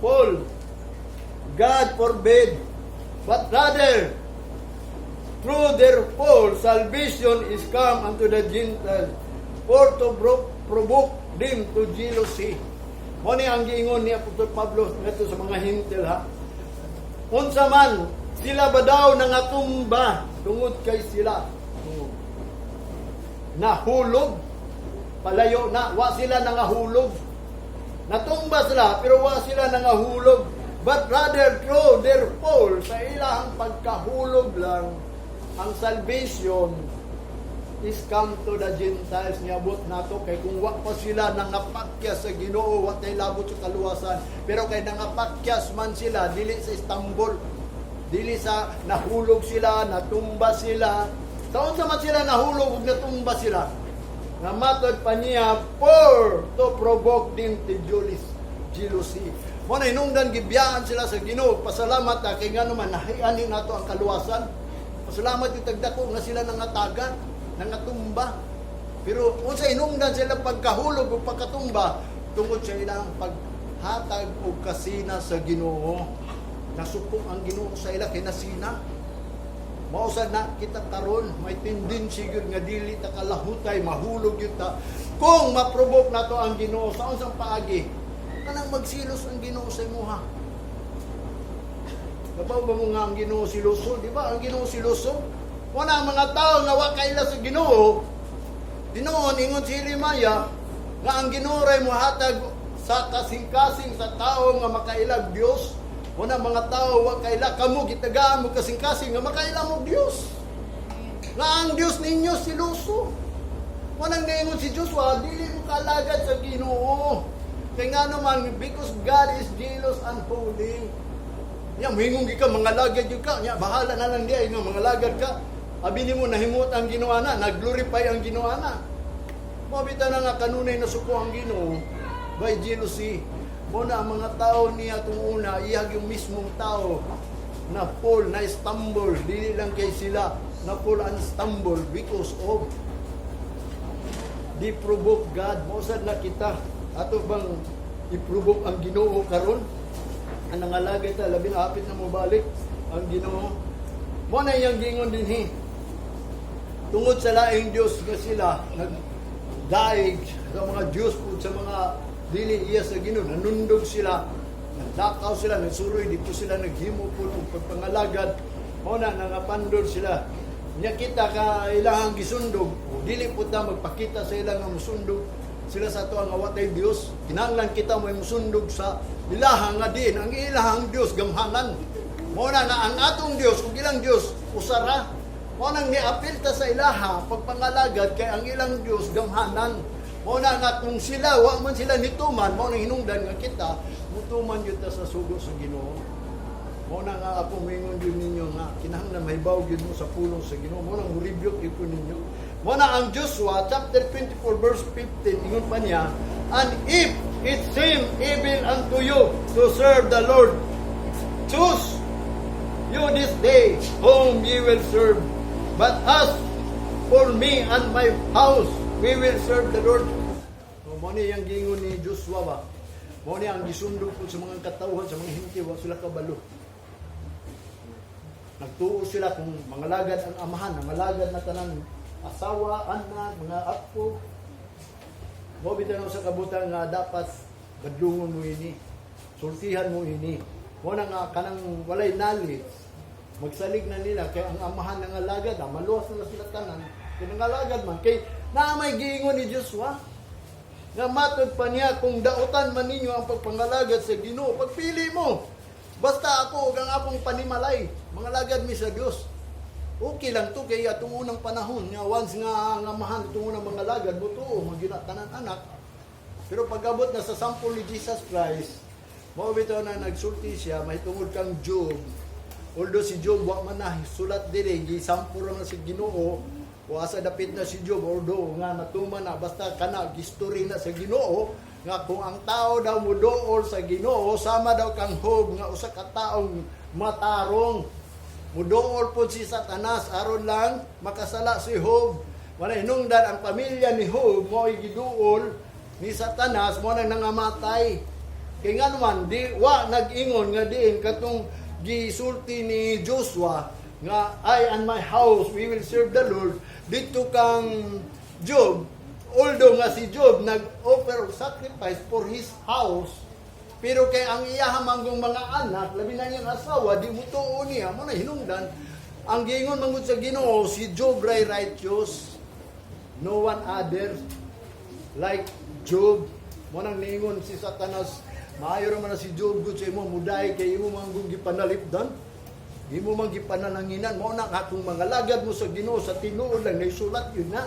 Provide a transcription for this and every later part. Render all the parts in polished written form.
fall? God forbid. But rather, through their fall, salvation is come unto the Gentiles, for to provoke them to jealousy. Mo ni ang giingon ni Apostol Pablo ngadto sa mga Hentil, ha. Unsa man, sila ba daw nangatumba tungod kay sila nahulog? Palayo na, wa sila nangahulog. Natumba sila pero wa sila nangahulog. But rather through their fall, sa ilang pagkahulog lang, ang salvation is come to the Gentiles, niabot nato, kay kung wa pa sila nangapakyas sa Ginoo, wa tay labot sa kaluwasan. Pero kay nangapakyas man sila, dili sa stumble, dili sa nahulog sila, natumba sila. Sa unsa man sila nahulog ug natumba sila? Nga matod pa niya, for to provoke them to jealousy. Mo na hinungdan gibiyaan sila sa Ginoo. Pasalamat ta kay ngano man nahiani nato ang kaluwasan. Pasalamat yung tagdako nga sila nangatagan, nangatumba. Pero unsa hinungdan sila pagkahulog o pagkatumba? Tungod sa ilang paghatag og kasina sa Ginoo. Nasuko ang Ginoo sa ila kay nasina. Mao sad na kita karon, may tendency gyud nga dili ta kalahutay, mahulog gyud ta kung ma-provoke nato ang Ginoo. Sa unsang paagi? Kanang magsilos ang Ginoo sa imuha. Kabaw ba mo nga ang Ginoo siloso? Di ba? Ang Ginoo siloso. Wala ang mga tao nga wa kaila sa Ginoo. Tinuon ingon si Jeremiah nga ang Ginoo ray mohatag sa kasing-kasing sa tao nga makailag Dios. Wala mga tao wa kaila, kamo gitagaan mo kasing-kasing nga makaila mo Dios. Nga ang Dios ninyo siloso. Walang niingon si Joshua, dili mo kalagad sa Ginoo. Kay nga naman, because God is jealous and holy. Nya muingon gyud ka mga lagad gyud ka. Nya bahala na lang di ay nga mga lagad ka. Abi nimo nahimot ang Ginoo na, nag-glorify ang Ginoo na. Mao bitaw na nga kanunay nasuko ang Ginoo by jealousy. Mo na ang mga tao niya itong una, iyag yung mismong tao na fall, na stumble, dili lang kay sila na fall and stumble because of di provoke God. Mao sad na kita. Ato bang i-provoke ang Ginoo karon? Ang nangalagay ta, labi na hapit na mobalik ang Ginoo. Mo na iyang gingon dinhi. Tungod sa laing Dios nga sila nagdaig sa mga Diyos po, sa mga dili iya sa Ginoo, nanundog sila, nagdakaw sila, nagsuroy, di po sila naghimo po og pagpangalagad. Mo na nangapandol sila. Nya kita ka ilahang gisundog, o dili po ta magpakita sa ilang nga musundog sila sa ato ang awatay Dios. Kinahanglan kita mo musundog sa ilahang nga din ang ilahang Dios gamhanan. Mo na nga ang atong Dios ug ilang Dios usara. Mo nang niapil ta sa ilaha pagpangalagad kay ang ilang Dios gamhanan. Mo na nga kung sila wa man sila nituman, mo nang hinungdan nga kita mutuman gyud ta sa sugo sa Ginoo. Mo na nga ako moingon gyud ninyo nga kinahanglan mahibaw gyud mo sa pulong sa Ginoo. Mo nang rebuke gyud ko ninyo. Mo na ang Joshua chapter 24 verse 15, ingon pa niya, "And if it seem evil unto you to serve the Lord, choose you this day whom ye will serve. But as for me and my house, we will serve the Lord." So, mo ni ang giingon ni Joshua ba? Mo ni ang gisundog po sa mga katawhan, sa mga hinti, wa sila kabalo. Nagtuo sila kung mga lagad ang amahan, mga lagad na tanan asawa, anak, mga apo. Mo bitaw sa kabutan nga dapat badlungon mo ini. Sultihan mo ini. Mo na nga kanang walay knowledge. Magsalig na nila kay ang amahan nga alagad, maluwas na sila tanan. Kay nangalagad man kay naa may giingon ni Joshua. Nga matod pa niya, kung dautan man ninyo ang pagpangalagad sa Ginoo, pagpili mo. Basta ako ug ang akong panimalay, mga lagad mi sa Dios. Okay lang to kay atong unang panahon nga once nga ang amahan itong unang mga lagad mo tuo magina tanan anak. Pero pag-abot na sa sample ni Jesus Christ, mao bitaw na nagsulti siya mahitungod kang Job. Although si Job wa man na sulat diri, gisample lang na si Ginoo, wa sa dapit na si Job, although nga natuman na, basta kana gistory na sa Ginoo nga kung ang tao daw muduol sa Ginoo sama daw kang Job nga usa ka taong matarong. Muduol po si Satanas aron lang makasala si Job. Wala hinungdan ang pamilya ni Job mo'y giduol ni Satanas, mo nang nangamatay. Kay nga naman, di wa nag-ingon nga diin katong gisulti ni Joshua nga "I and my house, we will serve the Lord." Dito kang Job, although nga si Job nag-offer og sacrifice for his house, pero kay ang iya manggong mga anak, labi na niyang asawa, di mutuo niya, mo na hinungdan ang giingon manggod sa Ginoo, si Job ray righteous, no one other like Job. Mo nang niingon si Satanas, maayo ra man na si Job gud sa imo, muday kay imo man gud gipanalipdan. Imo man gipanalanginan. Mo na nga kung mga lagad mo sa Ginoo sa tinuod lang, naisulat yun na.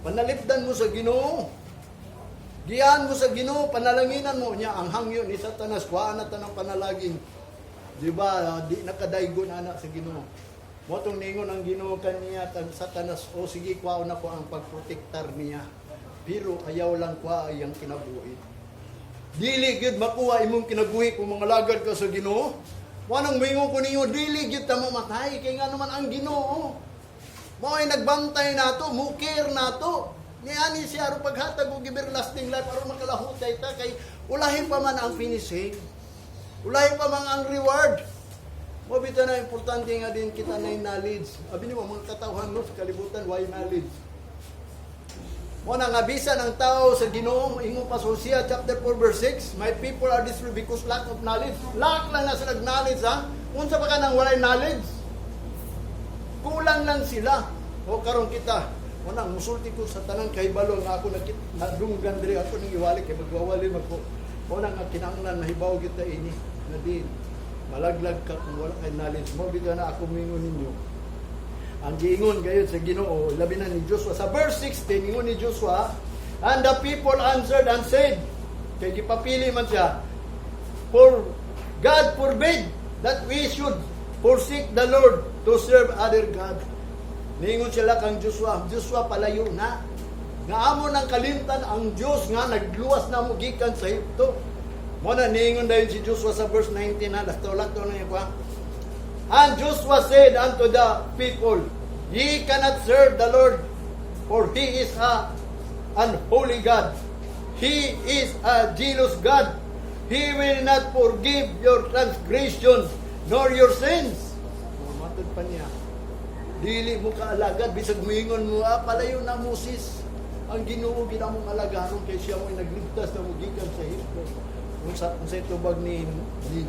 Panalipdan mo sa Ginoo. Giyaan mo sa Ginoo, panalanginan mo niya ang hangyo ni Satanas, kuhaan na tanang panalagin. Di ba, di nakadaygon ana sa Ginoo. Mo tong ningon ang Ginoo kaniya kang Satanas, "O sige, kuhaon nako ang pagprotektar niya. Pero ayaw lang kuha iyang kinabuhi." Dili gyud makuha imong kinabuhi kung mga lagad ka sa Ginoo. Wanang moingon ko ninyo, dili gyud ta mamatay kay nga naman ang Ginoo mao ay nagbantay nato, mukir nato. Niani siya aron paghatag og everlasting life, aron makalahutay ta, kay ulahin pa man ang finishing. Ulahin pa man ang reward. Mo bitaw na importante nga din kita na knowledge. Abi nimo mga katawhan, no, sa kalibutan why knowledge. Mo na nga bisan ang tao sa Ginoo, ingon pa sa Hosea chapter 4 verse 6, "My people are destroyed because lack of knowledge." Lack lang na sila knowledge, ha. Unsa pa ka nang walay knowledge? Kulang lang sila. O karon kita, mo na musulti ko sa tanang kahibalo nga ako nakit nadunggan diri, ako ning iwali kay magwawali magko. Mo na nga kinahanglan mahibaw kita ini na din malaglag ka kung wala kay knowledge. Mo bitaw na ako mingon ninyo. Ang giingon gayud sa Ginoo, labi na ni Joshua. Sa verse 16, ingon ni Joshua, "And the people answered and said," kay gipapili man siya, "For God forbid that we should forsake the Lord to serve other God." Ningon sila kang Joshua, "Joshua, palayo na. Nga amo nang kalimtan ang Dios nga nagluwas na mo gikan sa Ehipto." Mo na ningon dayon si Joshua sa verse 19 na, lakto-lakto na niya ko. "And Joshua said unto the people, 'Ye cannot serve the Lord, for He is an holy God. He is a jealous God. He will not forgive your transgression nor your sins.'" Matod pa niya, dili mo kaalagad, bisag moingon mo, "Ah, palayo na, Moses. Ang Ginoo ginamong alagaron kay siya mo nagligtas na mo gikan sa Ehipto." Kung sa tubag ni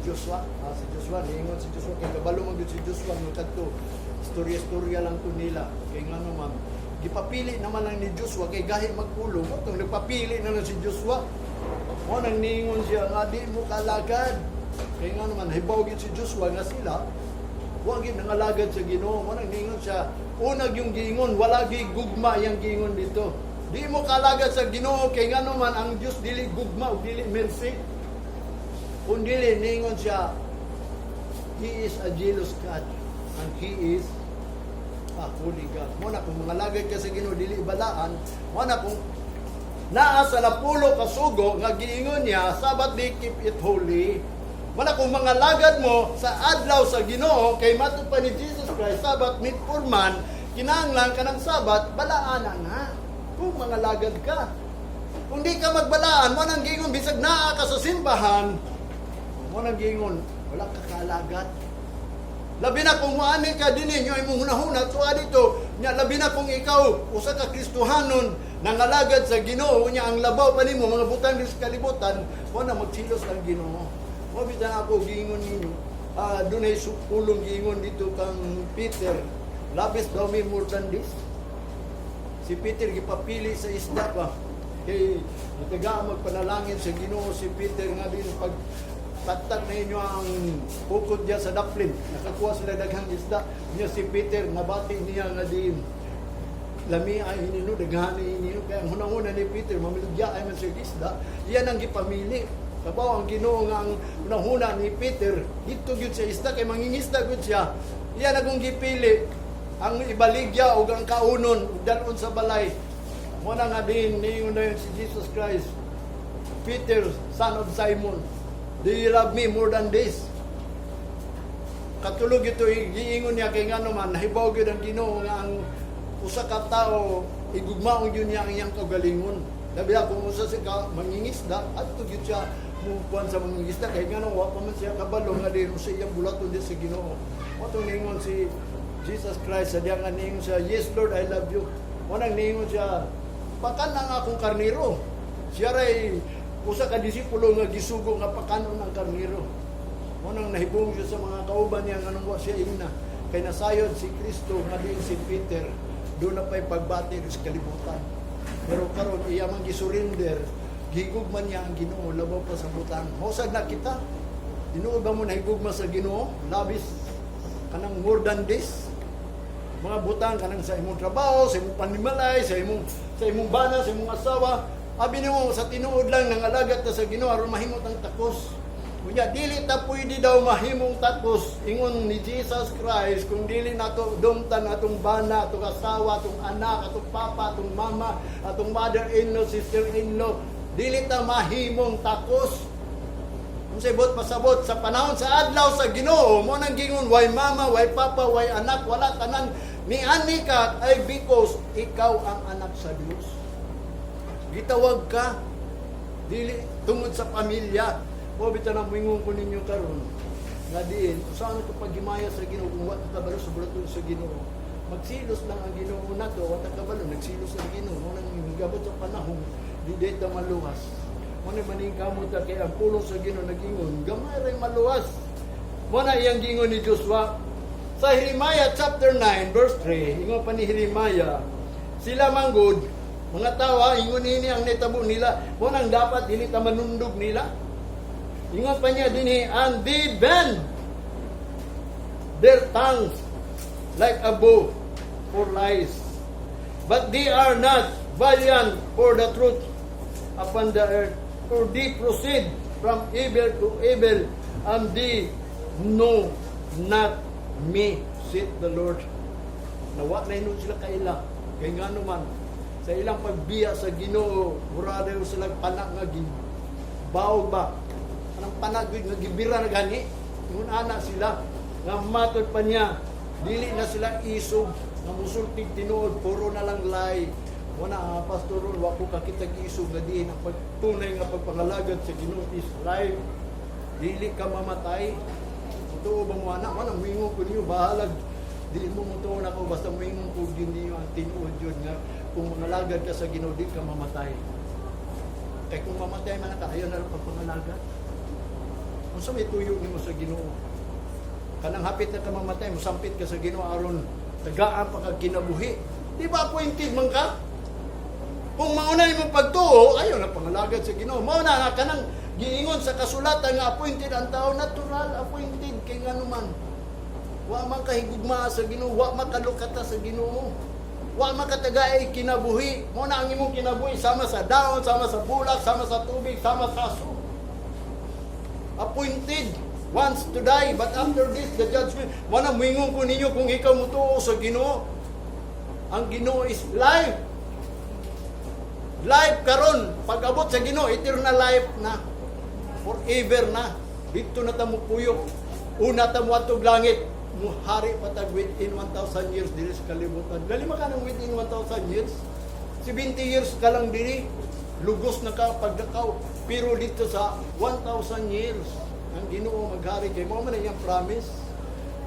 Joshua, si Joshua, niingon si Joshua, kay kabalo man gyud si Joshua nga kadto istorya-istorya lang to nila. Kay ngano man, gipapili naman lang ni Joshua kay gahi magpulong. Mo tong nagpapili na lang si Joshua. Mo nang niingon siya nga di mo kalagad. Kay ngano man, hibaw gyud si Joshua nga sila wa gyud nangalagad sa Ginoo. Mo nang niingon siya, unag yung giingon, wala gyud gugma yang giingon dito. Di mo kalagad sa Ginoo kay ngano man ang Dios dili gugma ug dili mercy. Kung dili, niingon siya, He is a jealous God and He is a holy God. Mo na kung mga lagad ka sa Ginoo, dili balaan, mo na kung naa sa napulo ka sugo nga giingon niya, "Sabbath day, keep it holy." Mo na kung mga lagad mo sa adlaw sa Ginoo, kay matud pa ni Jesus Christ, Sabbath meet for man, kinahanglan ka ng Sabbath, balaan na. Kung mga lagad ka. Kung di ka magbalaan, mo nang giingon, bisag naa ka sa simbahan, mo nang giingon, wala ka kaalagad. Labi na kung muani ka dinhi nyo imong hunahuna tuwa dito nya, labi na kung ikaw usa ka Kristohanon nangalagad sa Ginoo nya ang labaw pa nimo mga butang sa kalibutan, mo na magsilos ang Ginoo. Mo bitan ako giingon ninyo, dunay pulong giingon dito kang Peter, "Lovest thou me more than this?" Si Peter gipapili sa isda ba, kay nataga magpanalangin sa Ginoo si Peter nga din pag tatag na inyo ang pukod diya sa daplin, nakakuha sila daghang isda niya. Si Peter nabati niya nga din lami ay hinino, daghan ni hinino, kaya ang hunahuna ni Peter mamiligya ay man siya isda. Iyan ang gipamili. Kabaw ang Ginoo nga ang hunahuna ni Peter dito gyud sa isda kay mangingisda gyud siya. Iyan akong gipili ang ibaligya og ang kaunon ug dalon sa balay. Mo na nga din niingon na yun si Jesus Christ, "Peter, son of Simon, do you love me more than this?" Katulog ito, giingon niya kay ngano man, nahibaw gyud ang Ginoo nga ang usa ka tawo igugmaon gyud niya ang iyang kaugalingon. Labi na kung usa si ka mangingisda, adto gyud siya. Mo kuan sa mga isda kay ngano wa pa man siya kabalo nga di sa iyang bulaton di sa Ginoo. Mo tong ningon si Jesus Christ sa diya nga ningon siya, "Yes Lord, I love you." Mo nang ningon siya, "Pakan ang akong karniro." Siya ray usa ka disipulo nga gisugo nga pakanon ang karniro. Mo nang nahibong siya sa mga kauban niya nganong wa siya ingna. Kay nasayod si Kristo nga diin si Peter doon na pa'y pagbati sa kalibutan. Pero karon iya man gisurrender, gigugma niya ang Ginoo labaw pa sa butang. Mosad na kita. Tinuod ba mo nahigugma sa Ginoo? Labis kanang more than this. Mga butang kanang sa imong trabaho, sa imong panimalay, sa imong bana, sa imong asawa. Abi nimo sa tinuod lang nang alagat ta sa Ginoo aron mahimot ang takos. Unya dili ta pwede daw mahimong takos ingon ni Jesus Christ kung dili nato dumtan atong bana, atong asawa, atong anak, atong papa, atong mama, atong mother-in-law, sister-in-law, dili ta mahimong takos. Kung sa ibot pasabot sa panahon sa adlaw sa Ginoo, mo nang gingon way mama, way papa, way anak, wala tanan ni ani ka ay because ikaw ang anak sa Dios. Gitawag ka dili tungod sa pamilya. Mo bitaw na moingon ko ninyo karon nga diin usa na to paghimaya sa Ginoo kung wa ta kabalo sa bulaton sa Ginoo. Magsilos lang ang Ginoo nato, wa ta kabalo nagsilos ang Ginoo mo nang gabot sa panahon di di ta maluwas. Mo ni maningkamot ta kay ang pulong sa Ginoo nag-ingon gamay ray maluwas. Mo na iyang giingon ni Joshua sa Jeremiah chapter 9 verse 3, ingon pa ni Jeremiah, sila manggod, mga tawa, ingon ini ang nitabo nila, mo nang dapat dili ta manundog nila. Ingon pa niya dinhi, "And they bend their tongues like a bow for lies. But they are not valiant for the truth upon the earth. For they proceed from evil to evil, and they know not me, saith the Lord." Nawa na hinuon sila kaila. Kay nga naman, sa ilang pagbiya sa Ginoo, mura daw sila pana nga baog ba? Anong pana gyud nga gibira na gani? Ingon ana sila nga matod pa niya, dili na sila isog nga musultig tinuod, puro na lang lie. Wala ah, Pastor Ron, wa ko kakitag isog nga diin ang pagtunay nga pagpangalagad sa Ginoo is life. Dili ka mamatay. Totoo ba mo anak? Wala, muingon ko niyo, bahalag. Dili mo mutuo na ako, basta muingon ko yun niyo ang tinuod yun nga kung mangalagad ka sa Ginoo, di ka mamatay. Kay kung mamatay man ka, ayaw na lang pagpangalagad. Unsa may tuyo nimo sa Ginoo? Kanang hapit na ka mamatay, musampit ka sa Ginoo aron tagaan pa kag kinabuhi. Di ba appointed man ka? Kung mauna imong pagtuo, ayaw na pangalagad sa Ginoo. Mao na nga kanang giingon sa kasulatan nga appointed ang tao, natural appointed kay ngano man. Wa man kahigugma sa Ginoo, wa man kalukata sa Ginoo. Wa man katagaay kinabuhi. Mao na ang imong kinabuhi sama sa daon, sama sa bulak, sama sa tubig, sama sa aso. Appointed once to die, but after this the judgment. Wala muingon ko ninyo kung ikaw mutuo sa Ginoo. Ang Ginoo is life. Life karon pag-abot sa Ginoo, eternal life na. Forever na. Dito na ta mo puyo. Una ta mo atog langit. Muhari pa tag within 1,000 years diri sa kalibutan. Dali man ka ng within 1,000 years. 70 years ka lang diri. Lugos na ka pagdakaw. Pero dito sa 1,000 years, ang Ginoo maghari kay mo man iyang promise.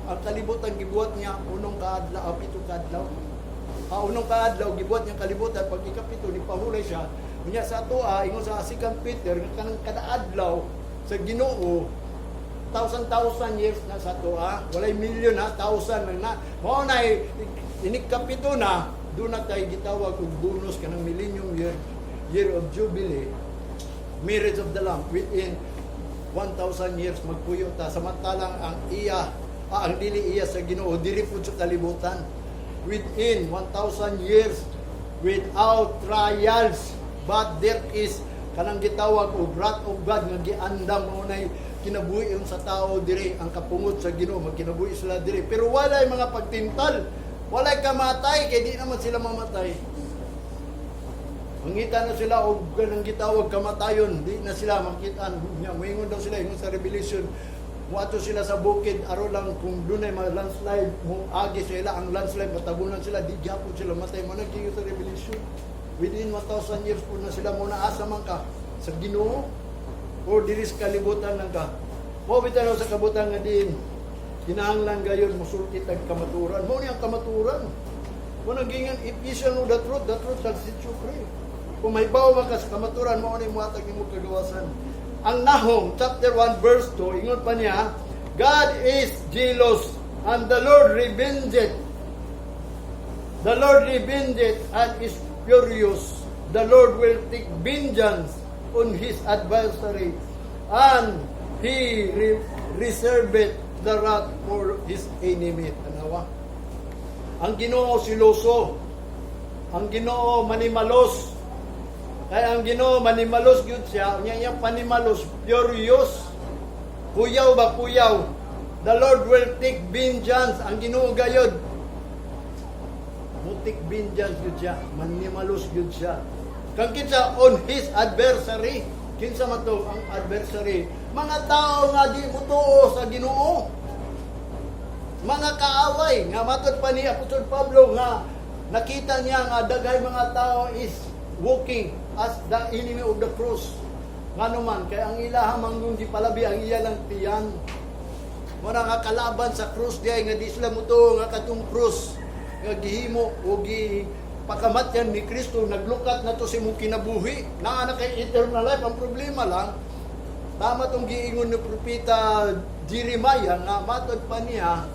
Ang kalibutan gibuhat niya unong kaadlaw, pito kaadlaw. Ah, unong kaadlaw gibuhat niya kalibutan, pag ikapito ni pahulay siya. Unya sa atoa ingon sa 2 Peter nga kanang kada adlaw sa Ginoo thousand thousand years na sa atoa, walay million ha, thousand lang na. Mao na inig kapito na doon na tayo gitawag og bonus kanang millennium year, year of jubilee, marriage of the lamb. Within 1,000 years magpuyo ta, samantalang ang iya ah, ang dili iya sa Ginoo diri pud sa kalibutan within 1,000 years without trials, but there is kanang gitawag og wrath of God nga giandam. Mao nay kinabuhi sa tao diri, ang kapungot sa Ginoo, magkinabuhi sila diri pero walay mga pagtintal, walay kamatay kay di naman sila mamatay. Mangita na sila og ganang gitawag kamatayon, di na sila makita nya. Moingon daw sila, ingon sa Revelation, muadto sila sa bukid aron lang kung dunay mga landslide mo agi sila ang landslide, matabunan sila, di gyapon sila matay. Mo nagkiyo sa Revelation within 1,000 years po na sila. Mo na asa man ka sa Ginoo. Or diri sa kalibutan lang ka. Mao bitaw sa kabutan nga diin kinahanglan gayon musulti tag kamaturan. Mao ni ang kamaturan. Mao nang giingon, "If you shall know the truth shall set you free." Kung mahibaw man ka sa kamaturan, mao ni muhatag nimo kagawasan. Ang Nahum chapter 1 verse 2, ingon pa niya, "God is jealous and the Lord revengeth. The Lord revengeth and is furious. The Lord will take vengeance on his adversary, and he reserveth the wrath for his enemy." Tanawa. Ang Ginoo seloso. Ang Ginoo manimalos. Kaya ang Ginoo manimalos gyud siya, unya iyang panimalos furious. Kuyaw ba, kuyaw? The Lord will take vengeance. Ang Ginoo gayod mo take vengeance gyud siya, manimalos gyud siya. Kang kinsa? On his adversary. Kinsa man to ang adversary? Mga tao nga di motuo sa Ginoo. Mga kaaway nga matod pa ni Apostol Pablo nga nakita niya nga daghay mga tao is walking as the enemy of the cross. Ngano man? Kay ang ilaha manggong gipalabi ang iya lang tiyan. Mo na nga kalaban sa krus diay nga di sila mutuo nga katong krus nga gihimo o gi pakamatyan ni Kristo naglukat na to sa imong kinabuhi. Naa na kay eternal life. Ang problema lang, tama tong giingon ni propeta Jeremiah nga matod pa niya,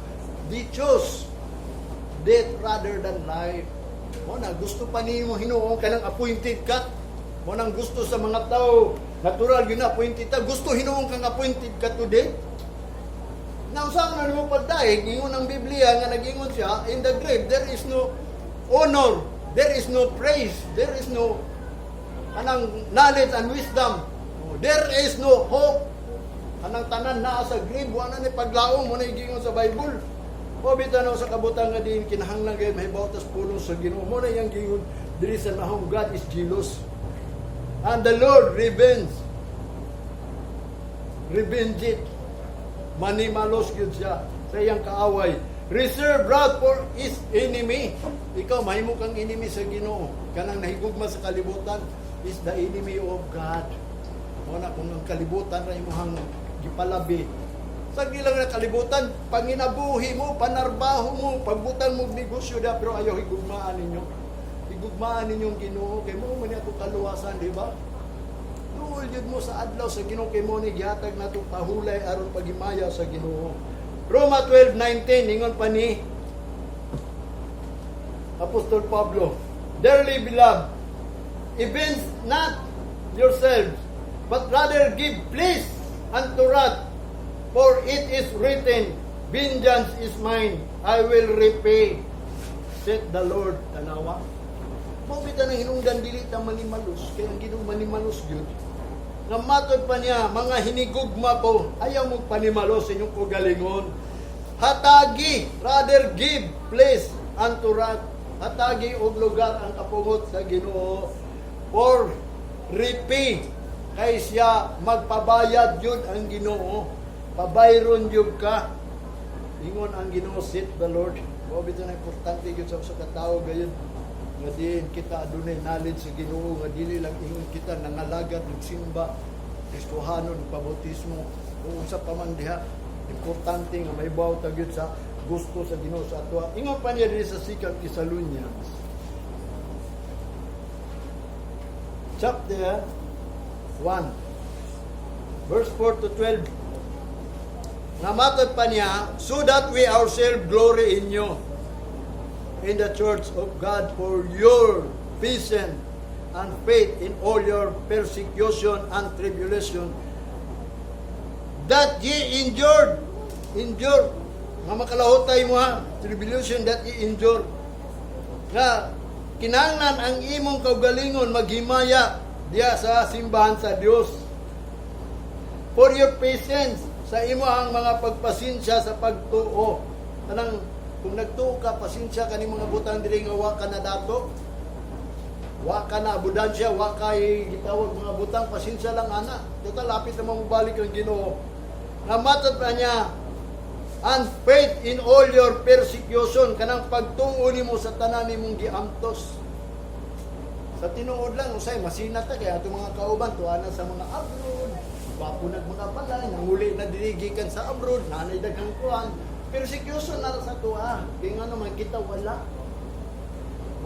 they choose death rather than life. Mo na gusto pa nimo hinuon kanang appointed ka. Mo nang gusto sa mga tao, natural yun na appointed ka. Gusto hinuon kang appointed ka today. Nausa na nimo pagdaig, ingon ang Biblia nga nagingon siya, in the grave there is no honor, there is no praise, there is no kanang knowledge and wisdom. There is no hope. Kanang tanan naa sa grave, wa na ni paglaom mo na giingon sa Bible. O bitaw sa kabutang nga diin kinahanglan kay mahibaw tas pulong sa Ginoo. Mo na iyang giingon diri sa Nahum, God is jealous. And the Lord revenge. Revenge it. Manimalos gyud siya sa iyang kaaway. Reserve wrath for his enemy. Ikaw, mahimo kang enemy sa Ginoo. Kanang nahigugma sa kalibutan is the enemy of God. Mo na kung ang kalibutan ra imong gipalabi. Sa lang na kalibutan, panginabuhi mo, panarbaho mo, pagbutang mo negosyo da, pero ayaw higugmaan ninyo. Higugmaan ninyong Ginoo kay mo man ato kaluwasan, di ba? Duol yun mo sa adlaw sa Ginoo kay mo ni gihatag nato pahulay aron paghimaya sa Ginoo. Roma 12:19, ingon pa ni Apostol Pablo, "Dearly beloved, avenge not yourselves, but rather give place unto wrath, for it is written, 'Vengeance is mine, I will repay, said the Lord.'" Tanawa. Mao bitaw nang hinungdan dili ta manimalos, kay ang Ginoo manimalos gyud. Nga matod pa niya, "Mga hinigugma ko, ayaw mo panimalos sa inyong kaugalingon. Hatagi, rather give place unto wrath." Hatagi og lugar ang kapungot sa Ginoo. For repay, kay siya magpabayad yun ang Ginoo. Pabayron yun ka. Ingon ang Ginoo, said the Lord. Mao bitaw na importante yun sa usa ka tawo gayon nga diin kita adunay knowledge sa Ginoo nga dili lang ingon kita nangalagad, nagsimba, Kristohano, nagpabautismo o unsa pa man diha. Importante nga mahibaw ta gyud sa gusto sa Ginoo sa ato. Ingon pa niya diri sa Second Thessalonians chapter 1 verse 4 to 12 nga matod pa niya, "So that we ourselves glory in you in the church of God for your patience and faith in all your persecution and tribulation that ye endured." Endure. Nga makalahutay mo ha, tribulation that ye endure. Nga, kinahanglan ang imong kaugalingon maghimaya diya sa simbahan sa Dios. For your patience, sa imo ang mga pagpasensya sa pagtuo. Kanang kung nagtuo ka, pasensya ka ni mga butang diri nga wa ka na dato. Wa ka na abundansya, wa ka gitawag mga butang, pasensya lang ana. Total lapit na mabalik ang Ginoo. Nga matod pa niya, and faith in all your persecution, kanang pagtuo nimo sa tanan nimong giantos. Sa tinuod lang, usay masinat ta kay atong mga kauban tuwa na sa mga abroad. Gwapo nag mga balay, nanguli na diri gikan sa abroad, nanay daghang kuan. Persecution na sa tuwa. Kaya nga naman kita wala.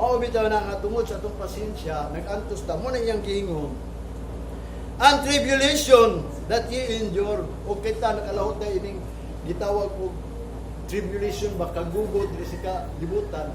Mao bitaw na nga tungod sa atong pasensya, nag-antos ta mo na iyang giingon. And tribulation that ye endure, o kita nakalahot na ining gitawag og tribulation ba, kagubot diri sa kalibutan.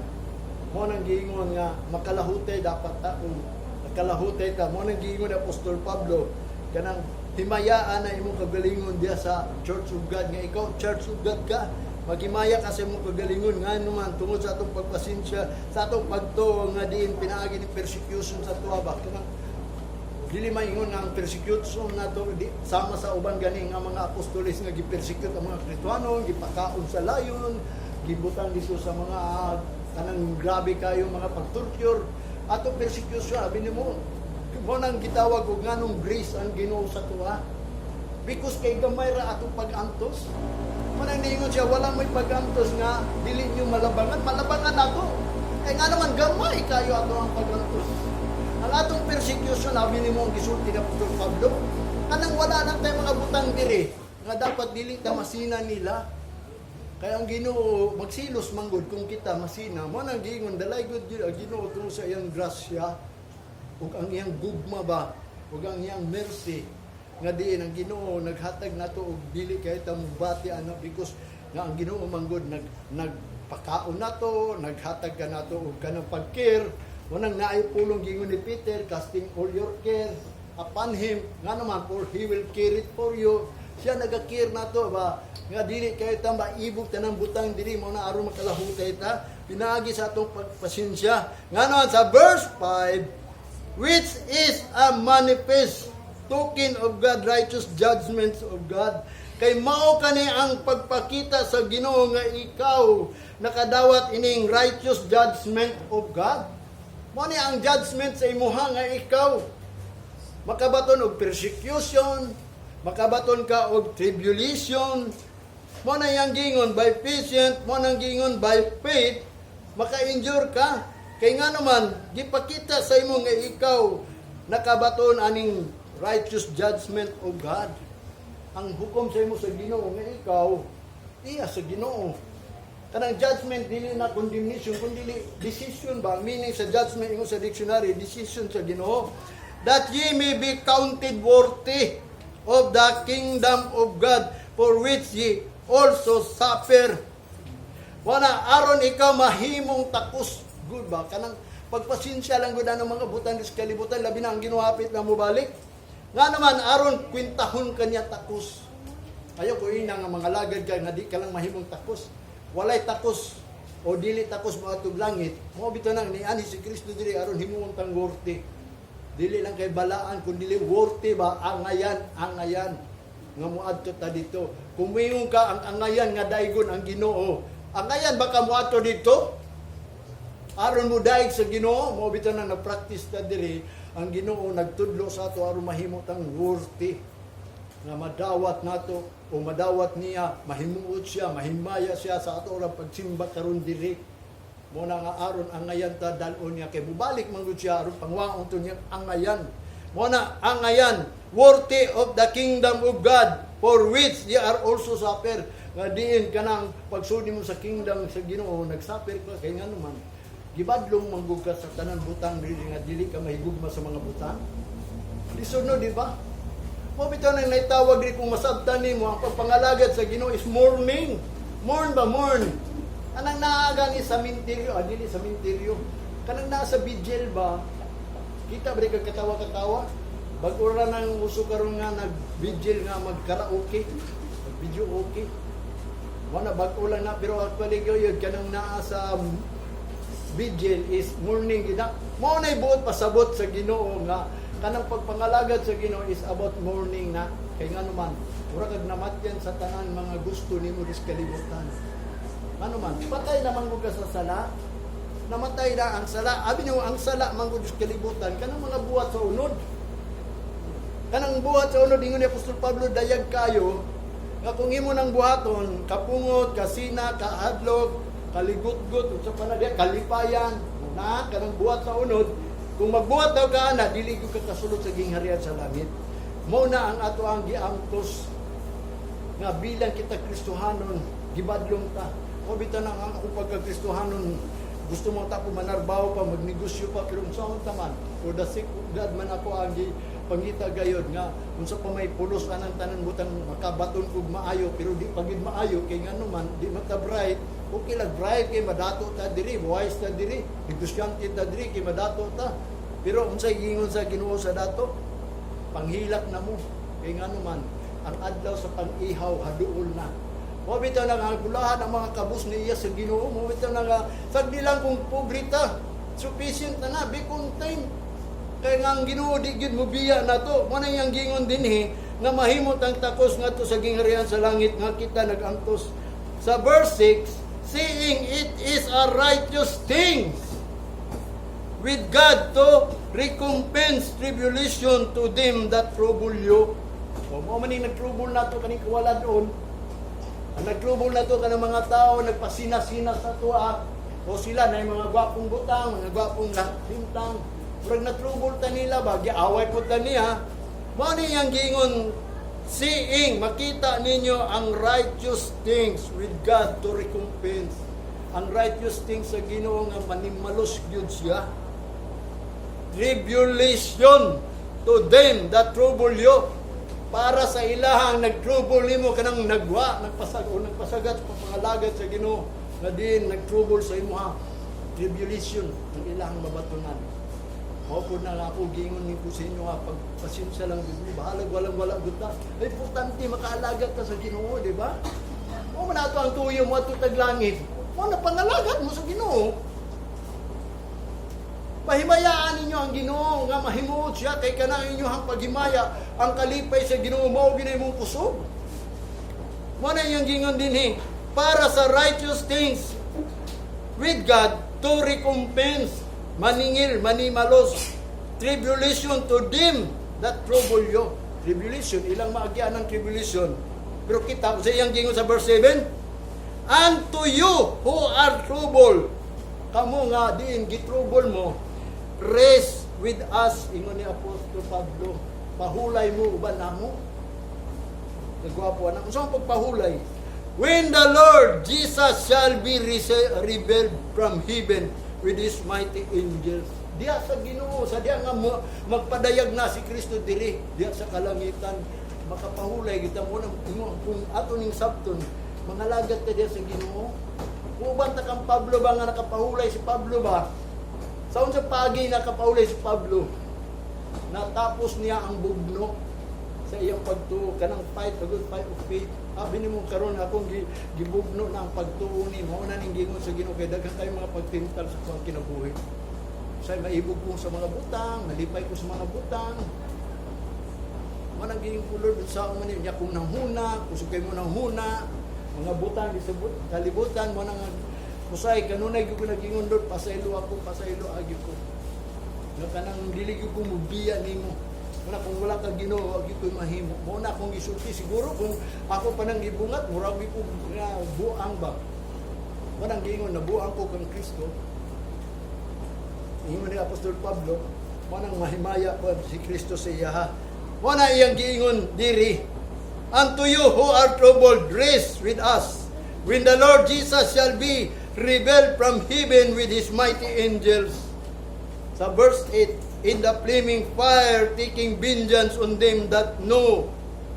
Mo nang giingon nga makalahutay dapat ta kung nakalahutay ta. Mo nang giingon ni Apostol Pablo kanang himayaan na imong kagalingon diya sa Church of God, nga ikaw Church of God ka, maghimaya ka sa imong kagalingon. Nga naman tungod sa atong pagpasensya, sa atong pagtuo nga diin pinaagi ni persecution sa tuwa ba, kanang dili maingon nga ang persecution nato di, sama sa uban gani nga mga apostoles nga gipersecute ang mga Kristohano, gipakaon sa layon, gibutang dito sa mga kanang grabe kayo mga pagtorture. Ato persecution, abi nimo mo nang gitawag og nganong grace ang Ginoo sa tuwa, because kay gamay ra atong pag-antos. Mo nang niingon siya, wala mo'y pag-antos nga dili nyo malabangan. Malabangan nato kay nga naman gamay kayo ato ang pag-antos. Ang atong persecution, abi nimo ang gisulti ni Apostol Pablo, kanang wala lang tayo mga butang diri nga dapat dili ta masina nila. Kaya ang Ginoo magsilos manggod kung kita masina. Mo nang giingon dalay gud gyud ang Ginoo tungod sa iyang grasya ug ang iyang gugma ba ug ang iyang mercy nga diin ang Ginoo naghatag nato og dili kay ta mubati ana, because nga ang Ginoo manggod nagpakaon nato, naghatag ka nato og kanang pag-care. Unang naay pulong gingon ni Peter, "Casting all your care upon him," nga naman, "for he will care it for you." Siya naga-care nato ba nga dili kayo ta maibog tanang butang diri. Mo na aron makalahutay ta pinaagi sa atong pagpasensya. Nga naman sa verse 5, which is a manifest token of God, righteous judgments of God. Kay mao kani ang pagpakita sa Ginoo nga ikaw nakadawat ining righteous judgment of God. Mao ni ang judgment sa imuha nga ikaw makabaton og persecution, makabaton ka og tribulation. Mo na yang gingon by patient, mo nang gingon by faith, maka-endure ka. Kay nga naman, gipakita sa imo nga ikaw nakabaton aning righteous judgment of God. Ang hukom sa imo sa Ginoo nga ikaw iya sa Ginoo. Kanang judgment, dili na condemnation kundi decision ba. Meaning sa judgment, ingon sa dictionary, decision sa Ginoo, that ye may be counted worthy of the kingdom of God for which ye also suffer. Wala aron ikaw mahimong takos good ba, kanang pagpasensya lang gud ang mga butan sa kalibutan, labi na ang Ginoo hapit na mobalik. Nga naman aron kwintahon kanya takos. Ayaw ko ina nga mga lagad ka nga di ka lang mahimong takos. Walay takos o dili takos moadtog langit. Mo bitaw nang nianhi si Kristo diri aron himuon tang worthy. Dili lang kay balaan kun dili worthy ba, angayan, angayan nga moadto ta dito. Kung moingon ka ang angayan nga daigon ang Ginoo, angayan ba ka moadto dito? Aron mo daig sa Ginoo, mo bitaw nang nagpractice ta diri, ang Ginoo nagtudlo sa ato aron mahimo tang worthy nga madawat nato o madawat niya, mahimuot siya, mahimaya siya sa ato orang pagsimba karon diri. Mo na nga aron angayan ta dal-on niya kay mubalik man gud siya aron pangwaon to niya angayan. Mo na angayan, worthy of the kingdom of God for which ye are also suffer, nga diin kanang pagsudi mo sa kingdom sa Ginoo, nagsuffer ka kay nga naman gibadlong manggug ka sa tanan butang dili nga dili ka mahigugma sa mga butang. Lisod, no, di ba? Mo bitaw nang naitawag rin kung masabtan nimo ang pagpangalagad sa Ginoo is mourning. Mourn ba, mourn? Anang naaga ni sa minteryo, ah, dili sa minteryo. Kanang nasa vigil ba? Kita ba kag katawa-katawa? Bag-o ra nang uso karon nga nag-vigil nga mag-karaoke, mag-video okay. Wala, bag-o lang na, pero actually gyud kanang naa sa vigil is mourning gina. Mao nay buot pasabot sa Ginoo nga kanang pagpangalagad sa Ginoo is about mourning na, kay nga naman mura kag namatyan sa tanan mga gusto nimo dis kalibutan. Ano man, patay naman mo ka sa sala. Namatay na ang sala. Abi nyo, ang sala man gud sa kalibutan kanang mga buhat sa unod. Kanang buhat sa unod, ingon ni Apostol Pablo, dayag kayo nga kung imo nang buhaton, kapungot, kasina, kahadlok, kaligutgut, unsa pa na diya, kalipayan, na kanang buhat sa unod, kung magbuhat daw ka ana, dili ko ka kasulod sa gingharian sa langit. Mao na ang ato ang giangtos nga bilang kita Kristohanon, gibadlong ta. O bitaw na ang ako pagka-Kristohanon, gusto mo ta ko manarbaho pa, magnegosyo pa, pero unsa ta man, for the sake of God man ako ang pangita gayod nga unsa pa may pulos anang tanan butang makabaton kog maayo, pero di pagid maayo kay ngano man di mata bright. Okay lang bright kay madato ta diri, wise ta diri, negosyante ta diri kay madato ta, pero unsay giingon sa Ginoo sa dato, panghilak na mo kay ngano man ang adlaw sa pang-ihaw haduol na. Mo bitaw na nga gulahan ang mga kabus niya sa Ginoo. Mo bitaw na nga sagdi lang kung pobre ta, sufficient na na, be content. Kay nga ang Ginoo di gyud mobiya nato. Mo na iyang giingon dinhi nga mahimot ang takos ngadto sa gingharian sa langit nga kita nag-antos. Sa verse 6, seeing it is a righteous thing with God to recompense tribulation to them that trouble you. O mo man ning nag-trouble nato kaning kawala doon. Ang nag-trouble nato kanang mga tao nagpasina-sina sa tuwa. O sila na mga gwapong butang, mga gwapong sintang. Murag na-trouble ta nila ba, giaway po ta niya. Mao ni iyang giingon, seeing, makita ninyo ang righteous things with God to recompense. Ang righteous things sa Ginoo nga manimalos gyud siya. Tribulation to them that trouble you. Para sa ilahang nag-trouble nimo, kanang nagwa, nagpasag o nagpasagat sa pangalagad sa Ginoo nga din nag-trouble sa imuha, tribulation ang ilahang mabatunan. Mao po na nga ako giingon ni ko sa inyo nga pagpasensya lang gud mo, bahalag walang wala gud ta. Ay, importante makaalagad ta sa Ginoo, di ba? Mao man ato ang tuyo mo ato tag langit. Mao na pangalagad mo sa Ginoo. Pahimayaan ninyo ang Ginoo nga mahimuot siya kay kana inyong paghimaya ang kalipay sa Ginoo mao gyud imong kusog. Mao na iyang giingon dinhi para sa righteous things with God to recompense, maningil, manimalos, tribulation to them that trouble you. Tribulation, ilang maagyan ng tribulation. Pero kita sa iyang giingon sa verse 7, and to you who are troubled, kamo nga diin gitrouble mo, rest with us, ingon ni Apostol Pablo, pahulay mo uban namo. Nagwapo na. Unsa ang pagpahulay? When the Lord Jesus shall be revealed from heaven with His mighty angels. Diya sa Ginoo, sa diya nga magpadayag na si Kristo diri, diya sa kalangitan, makapahulay kita mo nang kung ato ning sabton, mangalagat ta diya sa Ginoo. Uban ta kang Pablo ba nga nakapahulay si Pablo ba? Sa unsa pagi nakapahulay si Pablo? Natapos niya ang bugno sa iyang pagtuo, kanang fight a good fight of faith. Abi nimo karon akong gibugno na ang pagtuo ni mao na ning gingon sa Ginoo kay daghan kayo mga pagtintal sa akong kinabuhi. Say maibog ko sa mga butang, malipay ko sa mga butang. Mao nang giingon ko, Lord, sa man niya kung nanghuna, kusog kay mo nanghuna, mga butang di sa kalibutan mo nang kusay kanunay gyud ko nagingon, Lord, pasaylo ako, pasaylo agi ko. Nga kanang dili gyud ko mubiya nimo. Wala, kung wala ka Ginoo, wag gyud ko mahimo. Mao na akong gisulti, siguro kung ako pa nang gibungat, murag gyud ko nga buang ba. Mao nang giingon, nabuang ko kang Kristo. Ingon ni Apostol Pablo, mao nang mahimaya pa si Kristo sa iya. Mao na iyang giingon diri. Unto you who are troubled, rest with us, when the Lord Jesus shall be revealed from heaven with His mighty angels. Sa verse 8, in the flaming fire, taking vengeance on them that know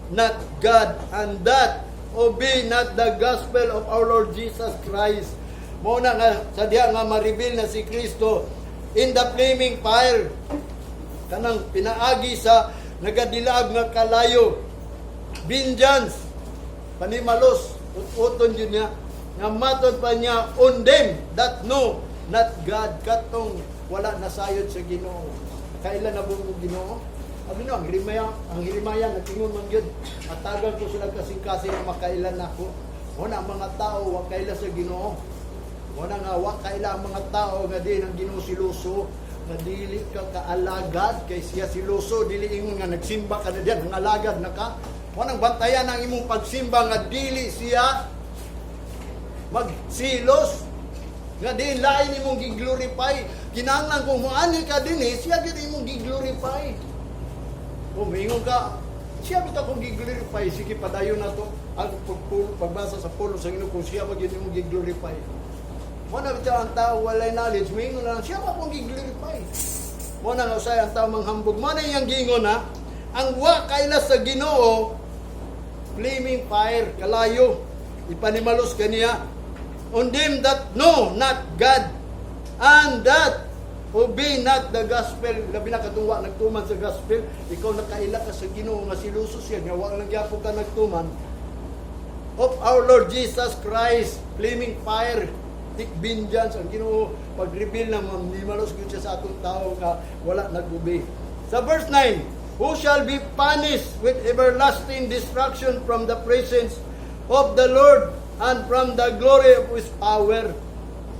not God and that obey not the gospel of our Lord Jesus Christ. Mao na nga sa diha nga ma-reveal na si Kristo in the flaming fire, kanang pinaagi sa nagadilaab nga kalayo, vengeance, panimalos, ut-uton yun niya nga matod pa niya on them that know not God, katong wala nasayod sa Ginoo. Kailan na buong Ginoo? Abi no, ang Jeremiah nagtingon man gyud, atagan ko sila kasing-kasing nga makailan nako. Wala ang mga tao wa kaila sa Ginoo. Wala nga wa kaila ang mga tao nga di ang Ginoo siluso, nga dili ka kaalagad kay siya siluso, dili ingon nga nagsimba ka na diyan, ang alagad na ka. Wanang bantayan ang imong pagsimba nga dili siya magsilos nga di lain imong gi-glorify. Kinahanglan kung moani ka dinhi, siya gyud imong gi-glorify. Kung moingon ka, Siya bitaw akong gi-glorify, sige, padayon na to ang pagbasa sa pulong sa Ginoo kung siya ba gyud imong gi-glorify. Mo na bitaw ang tao walay knowledge, moingon na lang, siya ba akong gi-glorify. Mo na nga usay ang tao manghambog. Mo na iyang giingon na, ang wa kaila sa Ginoo, flaming fire, kalayo, ipanimalos kaniya. On them that know not God, and that obey not the gospel, labi na katong wa nagtuman sa gospel, ikaw nakaila ka sa Ginoo nga siluso siya, nga wa lang gyapon ka nagtuman, of our Lord Jesus Christ, flaming fire, take vengeance, ang Ginoo, pag-reveal na manimalos gyud siya sa atong tao nga wala nag-obey. Sa verse 9, who shall be punished with everlasting destruction from the presence of the Lord and from the glory of His power.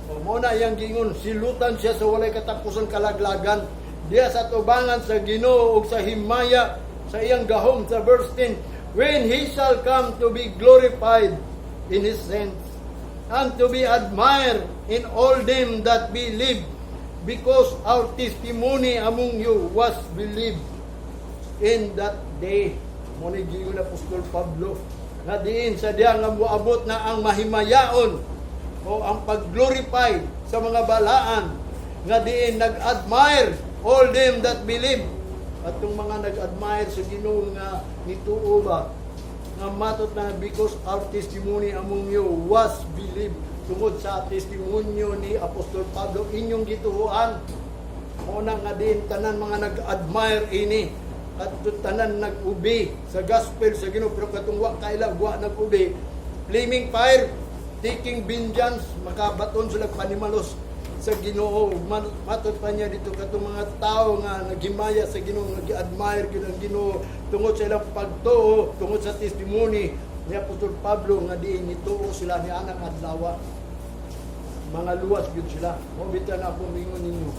O mo na iyang gingon, silutan siya sa walay katapusan kalaglagan. Diya sa tubangan sa Ginoo ug sa himaya sa iyang gahom sa verse 10, when he shall come to be glorified in his saints and to be admired in all them that believe, because our testimony among you was believed in that day. Mo ni giingon Apostol Pablo nga diin sa diya nga moabot na ang mahimayaon o ang pag-glorify sa mga balaan nga diin nag-admire all them that believe, atong mga nag-admire sa Ginoo nga nituo ba nga matot na, because our testimony among you was believed, tungod sa testimonyo ni Apostol Pablo inyong gituohan. Mo na nga din tanan mga nag-admire ini at tanan nag-obey sa gospel sa Ginoo, pero katong wa kaila, wa nag-obey, flaming fire, taking vengeance, makabaton sila panimalos sa Ginoo. Matod pa niya dito, katong mga tao nga naghimaya sa Ginoo, nga gi-admire gyud ang Ginoo tungod sa ilang pagtuo, tungod sa testimony ni Apostol Pablo nga diin nituo sila ni anang adlaw, mga luwas gyud sila. Mo bitan ako mingon ninyo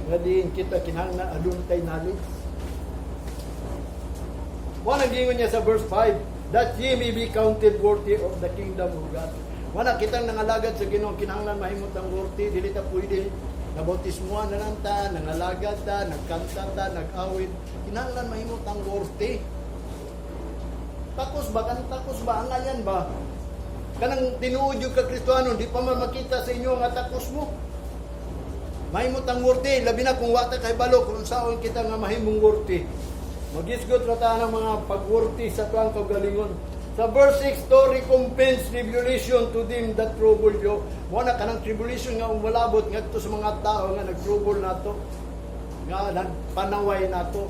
nga diin kita kinahanglan adun tay knowledge. Mo nang giingon niya sa verse 5, that ye may be counted worthy of the kingdom of God. Wala kitang nangalagad sa Ginoo kinahanglan mahimong worthy, dili ta pwede nabautismuhan na lang ta, nangalagad ta, nagkanta ta, nag-awit. Kinahanglan mahimo tang worthy. Takos ba? Kanang takos ba? Angayan ba? Kanang tinuod yung ka Kristohanon, di pa man makita sa inyo nga takos mo. Mahimo tang worthy, labi na kung wa ta kay balo kung unsaon kita nga mahimong worthy. Magisgot ra ta ng mga pag-worthy sa tuang kaugalingon. Sa verse 6, to recompense tribulation to them that trouble you. Mo na kanang tribulation nga umalabot ngadto sa mga tao nga nag-trouble nato, nga nagpanaway nato.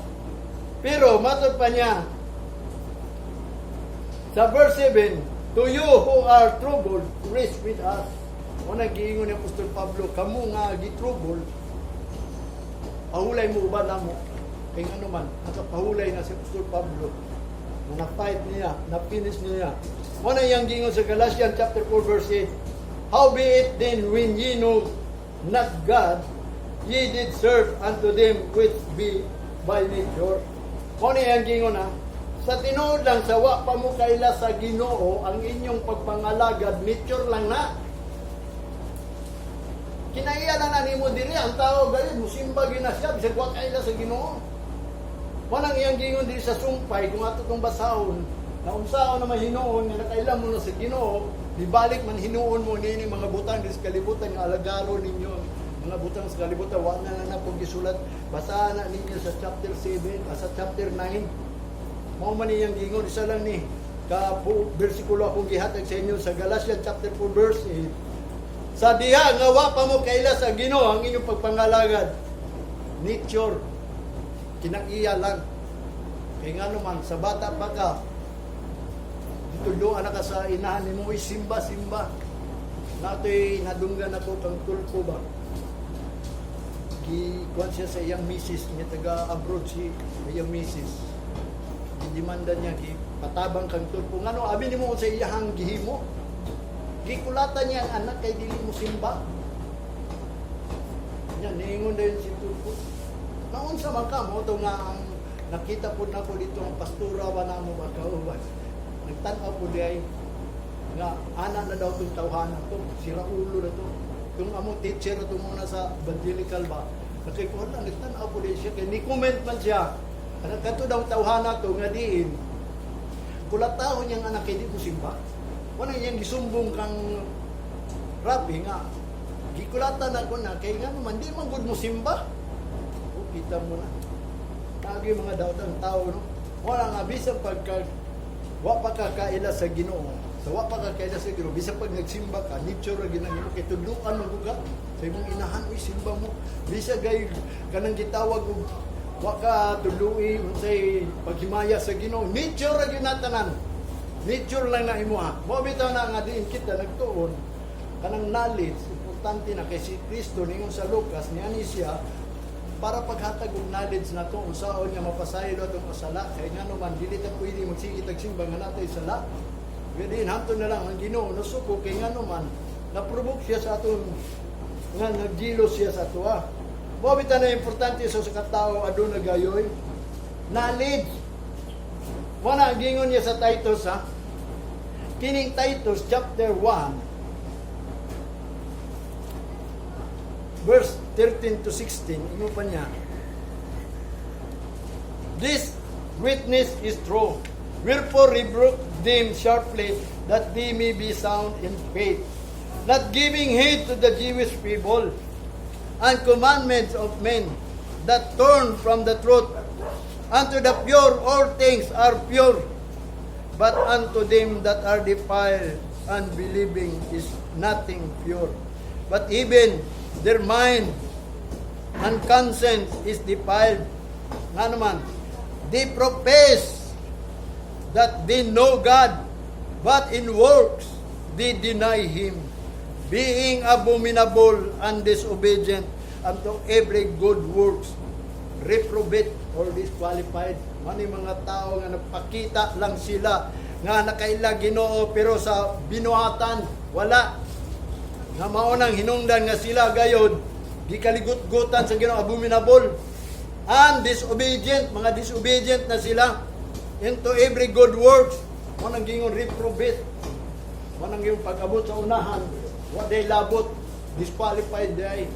Pero matod pa niya sa verse 7, to you who are troubled, rest with us. Mo na giingon ni Apostol Pablo, kamo nga gi-trouble, pahulay mo uban namo. Kay ano man, nakapahulay na si Apostol Pablo. Na na-fight niya, na-finish niya. Mo na iyang giingon sa Galatians chapter 4 verse 8, howbeit then, when ye know not God, ye did serve unto them which be by nature. Mo na iyang giingon na, sa tinuod lang, sa wa pa mo kaila sa Ginoo, ang inyong pagpangalagad, nature lang na. Kinaiya lang na nimo diri ang tao gayon musimba gyud na siya bisag wa kaila sa Ginoo. Wanang iyang gingon diri sa sumpay kung ato tong basahon na unsaon na mahinuon nga nakaila mo na sa Ginoo, dibalik man hinuon mo niini mga butang diri sa kalibutan nga alagaron ninyo mga butang sa kalibutan, wa na na na gisulat. Basahan na ninyo sa chapter 7, sa chapter 9. Mao man iyang gingon, isa lang ni ka bersikulo akong gihatag sa inyo sa Galatians chapter 4 verse 8. Sa diha nga wa pa mo kaila sa Ginoo, ang inyong pagpangalagad nature, kinaiya lang. Kay ngano man, sa bata pa ka, gitudloan na ka sa inahan nimo, "Uy, simba, simba." Natoy nadunggan ako kang Tulfo ba, gikuan siya sa iyang misis niya, taga abroad si iyang misis. Gidemanda niya, gi patabang kang Tulfo, ngano abi nimo sa iyahang gihimo, gikulatan niya ang anak kay dili mo simba nya. Niingon dayon si Tulfo, naunsa man ka mo to nga ang nakita po nako dito ang pastura ba namo ba kauban, nagtan-aw po diay nga ana na daw tong tawhana to, sira ulo na to, yung among teacher to muna sa evangelical ba. Nakikuha lang, nagtanaw po din siya. Kaya ni-comment man siya. Kanang kato daw tawhana to nga diin. Kulatahon niyang anak kay di ko simba. Wala niyang gisumbong kang Rabi nga. Gikulatan ako na kay nga naman di man gud mo simba. O, kita mo na. Kagi mga daot ang tao, no. Wala nga bisan pagka wa pa ka kaila sa Ginoo. Sa wa pa ka kaila sa Ginoo, bisan pag nagsimba ka, nature ra ginang imo kay tudluan mo ka sa imong inahan, uy, simba mo. Bisa gay kanang gitawag og wa ka tudlui unsay paghimaya sa Ginoo, nature ra gyud na tanan. Nature lang na imo ha. Mo bitaw na nga diin kita nagtuon kanang knowledge importante na kay si Kristo ningon sa Lucas niani siya para paghatag og knowledge nato unsaon nga mapasaylo atong sala, kay ngano man dili ta pwede magsige tag simba nga natay sala. Gani hanto na lang ang Ginoo nasuko kay ngano man na-provoke siya sa aton nga nagjilo siya sa atoa. Mo bitaw na importante sa katao aduna gayoy knowledge. Wala ang gingon niya sa Titus ha. Kining Titus chapter 1 verse 13 to 16, ingon pa niya, "This witness is true. Wherefore rebuke them sharply, that they may be sound in faith, not giving heed to the Jewish people and commandments of men that turn from the truth. Unto the pure all things are pure, but unto them that are defiled and unbelieving is nothing pure. But even their mind and conscience is defiled." Nga naman, "They profess that they know God, but in works they deny Him, being abominable and disobedient unto every good works, reprobate or disqualified." Mani mga tao nga nagpakita lang sila nga nakaila Ginoo pero sa binuhatan wala. Nga mao nang hinungdan nga sila gayod gikaligut-gutan sa Ginoo, abominable and disobedient, mga disobedient na sila into every good works. Mao nang gingon reprobate. Mao nang yung pag-abot sa unahan, wa day labot, disqualified day.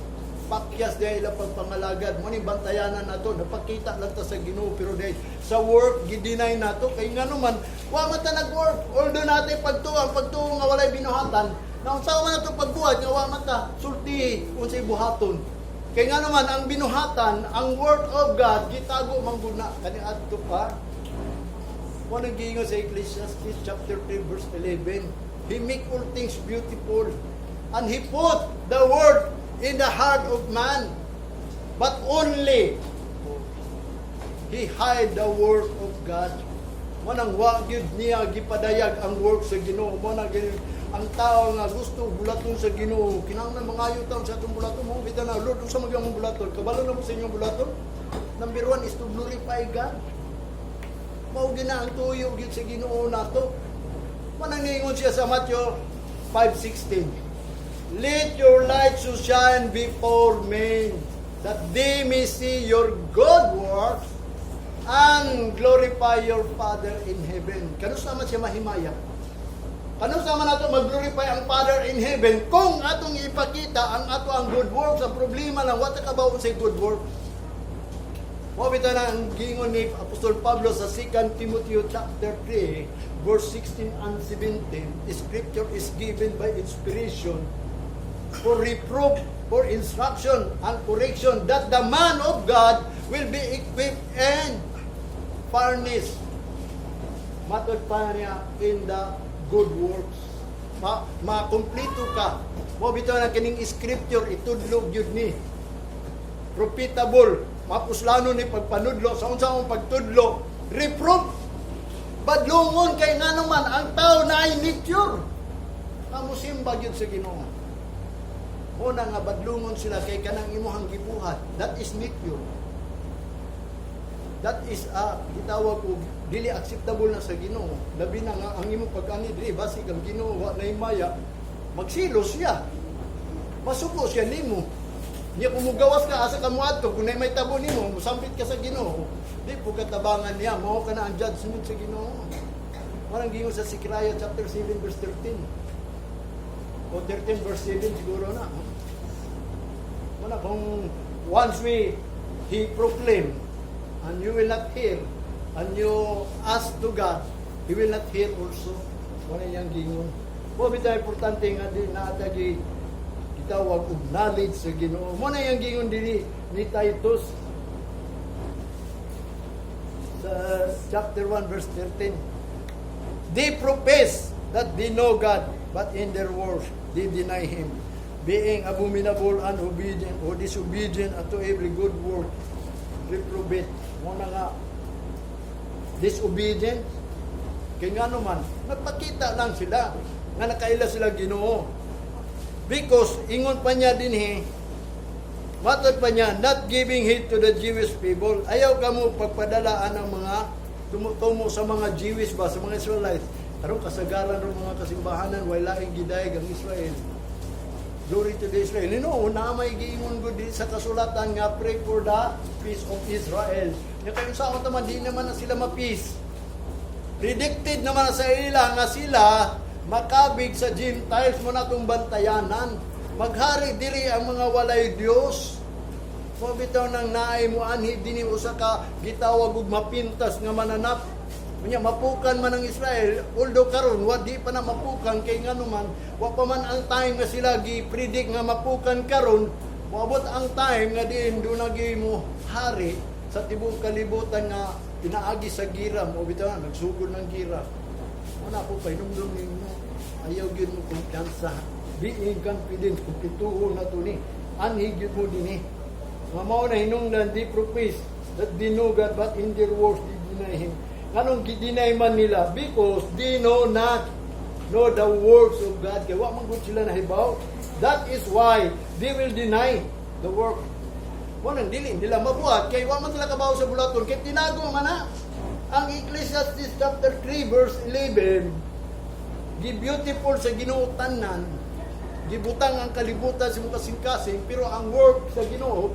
Pakyas day ila pagpangalagad. Mo ni bantayanan nato, napakita lang ta sa Ginoo pero day sa work gi-deny nato kay ngano man wa man ta nag-work. Although natin pagtuo, ang pagtuo nga walay binuhatan, na unsa man nato pagbuhat nga wa man ta sulti unsay buhaton. Kay nga naman ang binuhatan, ang work of God gitago man gud na kani adto pa. Mo nang giingon sa Ecclesiastes chapter 3 verse 11, "He make all things beautiful and He put the word in the heart of man. But only He hide the work of God." Mo nang wa gyud niya gipadayag ang work sa Ginoo. Mo nang ang tao nga gusto bulaton sa Ginoo, kinahanglan mangayo taon sa atong bulaton mo bitaw na, "Lord, unsa man gyud among bulaton?" Kabalo na mo sa inyong bulaton. Number one is to glorify God. Mao gina ang tuyo gyud sa Ginoo nato. Manangingon siya sa Matthew 5:16, "Let your light so shine before men that they may see your good works and glorify your Father in heaven." Kanus-a man siya mahimaya? Kanus-a man nato mag-glorify ang Father in heaven kung atong ipakita ang ato ang good works? Ang problema lang, wa ta kabaw sa good works. Mao bitaw na ang gingon ni Apostol Pablo sa 2 Timothy chapter 3 verse 16 and 17, "Scripture is given by inspiration for reproof, for instruction and correction, that the man of God will be equipped and furnished." Matod pa niya, in the good works. Ma makumpleto ka. Mo bitaw na kining scripture itudlo gyud ni. Profitable, mapuslano ni pagpanudlo sa unsa mong pagtudlo, reproof. Badlungon kay ngano man ang tao na ay nature. Kamo simba gyud sa Ginoo. Una nga badlungon sila kay kanang imuhang gibuhat, that is nature. That is gitawag og dili acceptable na sa Ginoo. Labi na nga ang imong pag-ani diri basig ang Ginoo wa na himaya, magsilos siya. Masuko siya nimo. Niya kung mugawas ka asa ka moadto kung nay may tabo nimo, musampit ka sa Ginoo. Di po katabangan niya, mao ka na ang judgment sa Ginoo. Parang gingon sa Zechariah chapter 7 verse 13. O 13 verse 7 siguro na. Wala kung Once He proclaim, and you will not hear, and you ask to God, He will not hear also. Wala iyang gingon. Mo bitaw importante nga di naatagi gitawag og knowledge sa Ginoo. Mo na iyang gingon dinhi ni Titus sa chapter 1 verse 13. "They profess that they know God, but in their works they deny Him, being abominable and obedient or disobedient unto every good work, reprobate." Mo na nga disobedient. Kay nga naman, nagpakita lang sila nga nakaila sila Ginoo. Because ingon pa niya dinhi, matod pa niya, "not giving heed to the Jewish people." Ayaw ka mo pagpadalaan ng mga tumutumo sa mga Jewish ba, sa mga Israelites. Karon kasagaran ro mga kasimbahanan, way laing gidayeg ang Israel. Glory to the Israel. Na may giingon gud di sa kasulatan nga pray for the peace of Israel. Nya kayo sa naman, di naman na sila ma-peace. Predicted naman na sa ila nga sila makabig sa Gentiles mo na itong bantayanan. Maghari diri ang mga walay Dios. Mo bitaw nang naay mo anhi dinhi usa ka gitawag og mapintas nga mananap. Unya mapukan man ang Israel, although karon wa di pa na mapukan kay ngano man wa pa man ang time nga sila gi-predict nga mapukan karon, moabot ang time nga diin do na mo hari sa tibuok kalibutan nga pinaagi sa gira mo bitaw nagsugod ng gira. Mo na ako pahinumdum ninyo. Ayaw gyud mo kumpiyansa. Being confident, kumpletuhon na to ni. Anhi gyud mo dinhi. Nga mao na hinungdan, "They profess that they know God, but in their works they deny Him." Nganong gi-deny man nila? Because they know not know the works of God. Kaya wa man gud sila nahibaw. That is why they will deny the work. Mo nang dili nila mabuhat kay wa man sila kabaw sa bulaton kay tinago man na. Ang Ecclesiastes chapter 3 verse 11, gi-beautiful sa Ginoo tanan, gibutang ang kalibutan sa imong kasing-kasing, pero ang work sa Ginoo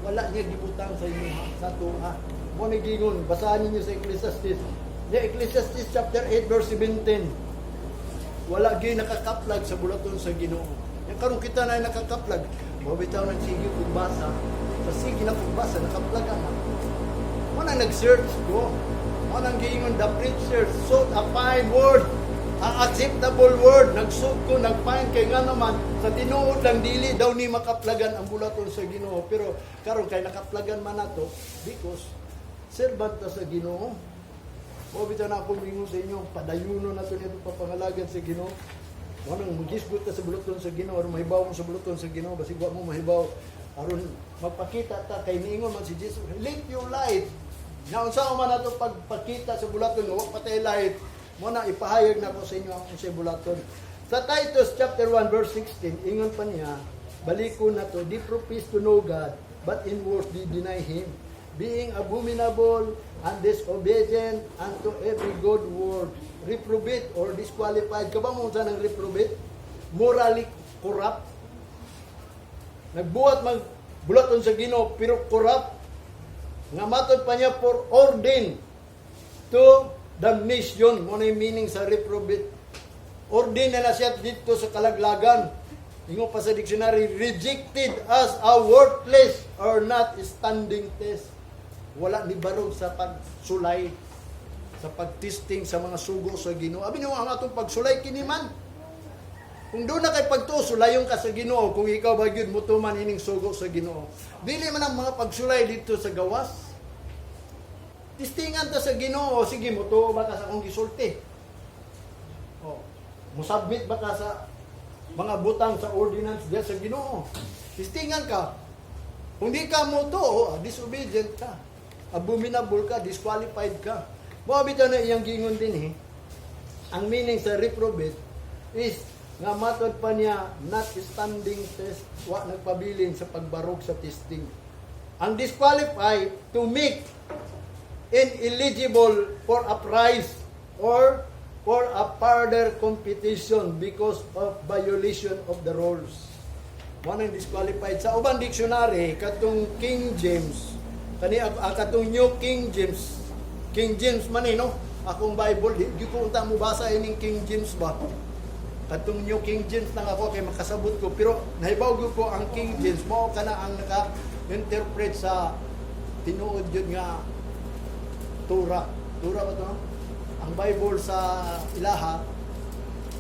wala niya gibutang sa inyo sa tuha. Mo ni gingon, basahan ninyo sa Ecclesiastes. Ya Ecclesiastes chapter 8 verse 17. Wala gyud nakakaplag sa bulaton sa Ginoo. Ya karon kita na nakakaplag. Mo bitaw nagsige kog basa. Sa sige na kog basa nakaplag ana. Mo nang nag-search ko. Mo nang giingon, "The preacher sought a fine word, a acceptable word." Nag-sought ko, nag-find kay nga naman sa tinuod lang dili daw ni makaplagan ang bulaton sa Ginoo. Pero karon kay nakaplagan man nato because servant ta sa Ginoo. Mo bitaw na ako mingon sa inyo, padayuno na to nito papangalagan sa Ginoo. Mo nang magisgot ta sa buluton sa Ginoo aron mahibaw mo sa buluton sa Ginoo, basig wa mo mahibaw aron magpakita ta kay niingon man si Jesus, "Let your light." Na unsa man ato pagpakita sa bulaton nga wa pa tay light, mo na ipahayag na ko sa inyo ang unsay bulaton. Sa Titus chapter 1 verse 16, ingon pa niya, baliko na to, "They profess to know God, but in words they deny Him, being abominable and disobedient unto every good word." Reprobate or disqualified. Kabalo mo sa ng reprobate? Morally corrupt. Nagbuhat mag bulaton sa Ginoo pero corrupt. Nga matod pa niya, foreordained to damnation. Mo na yung meaning sa reprobate. Ordained na na siya dito sa kalaglagan. Ingon pa sa dictionary, rejected as a worthless or not standing test. Wala ni barog sa pagsulay, sa pagtesting sa mga sugo sa Ginoo. Abi nimo ang atong pagsulay kini man. Kung doon na kay pagtuo, sulayon ka sa Ginoo kung ikaw ba gyud mutuman ining sugo sa Ginoo. Dili man ang mga pagsulay dito sa gawas. Testingan ta sa Ginoo, sige, mutuo ba ka sa akong gisulti? Oh, musubmit ba ka sa mga butang sa ordinance diya sa Ginoo? Testingan ka. Kung di ka mutuo, disobedient ka. Abominable ka, disqualified ka. Mao bitaw na iyang gingon din eh. Ang meaning sa reprobate is nga matod pa niya, not standing test, wa nagpabilin sa pagbarog sa testing. Ang disqualify, to make ineligible for a prize or for a further competition because of violation of the rules. Mo nang disqualified. Sa ubang dictionary, katong King James, kani katong New King James, King James man eh, no? Akong Bible, di ko unta mo basa ining King James ba? Katong New King James lang ako kay makasabot ko, pero nahibaw gyud ko ang King James mao kana ang naka interpret sa tinuod yun nga Torah. Torah ba to, no? Ang Bible sa ilaha,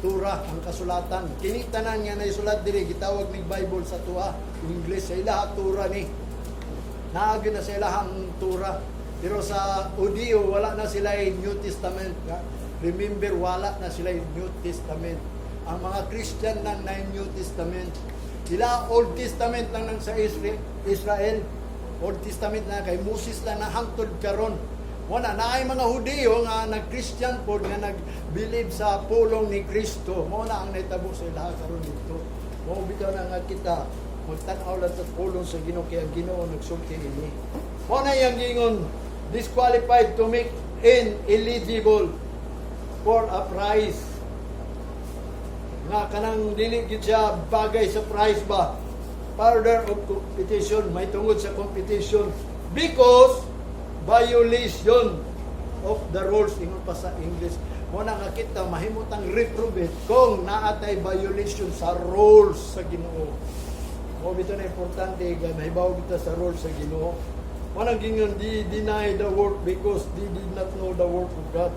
Torah ang kasulatan. Kini tanan nga naisulat diri gitawag nig Bible sa tuwa. English sa ilaha, Torah ni. Naagi na sa ilahang Torah. Pero sa Hudiyo, wala na sila yung New Testament. Remember, wala na sila yung New Testament. Ang mga Christian lang na yung New Testament. Sila Old Testament lang nang sa Israel. Old Testament na kay Moses lang na hangtod karon. Wala na ay mga Hudiyo nga nag-Christian po nga nag-believe sa pulong ni Kristo. Mao na ang nahitabo sa ilaha karon dito. Mao bitaw na nga kita magtan-aw lang sa pulong sa Ginoo kay ang Ginoo nagsulti ini. Mao na iyang giingon, disqualified to make ineligible for a prize. Nga kanang dili gid siya bagay sa prize ba. Further of competition, may tungod sa competition because violation of the rules, ingon pa sa English. Mo na nga kita mahimutang reprobate kung naatay violation sa rules sa Ginoo. Mo bitaw na importante nga nahibaw kita sa rules sa Ginoo. Mo nang gingon, they deny the work because they did not know the work of God.